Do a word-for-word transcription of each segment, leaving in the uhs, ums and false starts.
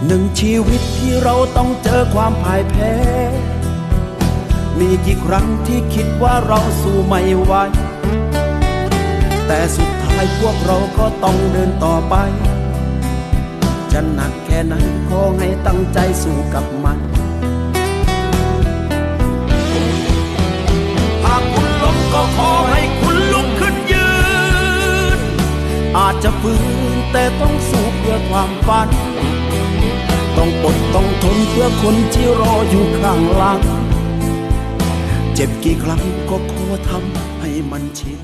หนึ่งชีวิตที่เราต้องเจอความพ่ายแพ้ มีกี่ครั้งที่คิดว่าเราสู้ไม่ไหว แต่สุดท้ายพวกเราก็ต้องเดินต่อไป จะหนักแค่ไหนขอให้ตั้งใจสู้กับมัน หากคุณล้มก็ขอให้คุณลุกขึ้นยืน อาจจะฝืนแต่ต้องสู้เพื่อความฝัน ต้องอดต้องทนเพื่อคนที่รออยู่ข้างหลัง เจ็บกี่ครั้งก็ขอทำให้มันชิน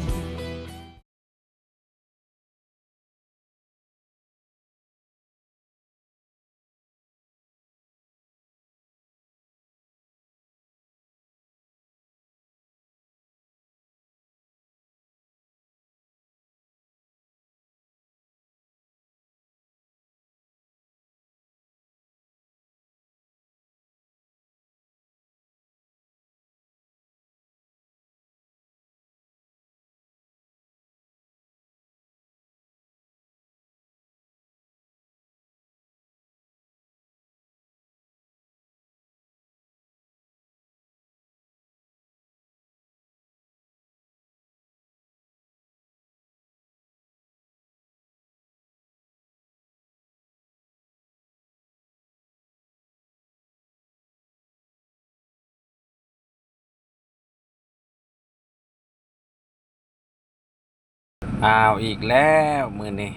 อ้าว อีกแล้วมื้อนี้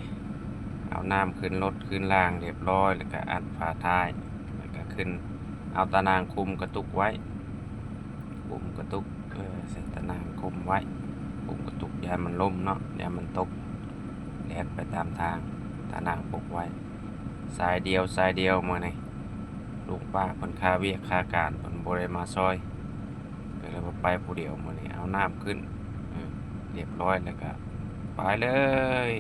เอาน้ำขึ้นรถขึ้นรางเรียบร้อย แล้วก็อัดฝาท้าย แล้วก็ขึ้น เอาตะนางคุมกระตุกไว้ คุมกระตุก เออ ใส่ตะนางคุมไว้ คุมกระตุก ย่านมันล้มเนาะ ย่านมันตก แล่นไปตามทาง ตะนางปกไว้ สายเดียว สายเดียวมื้อนี้ ลุงป้าเพิ่นคาเวียกคาการ เพิ่นบ่ได้มาซอย ก็เลยว่าไปผู้เดียวมื้อนี้ เอาน้ำขึ้น เออ เรียบร้อยแล้วก็ไปเลย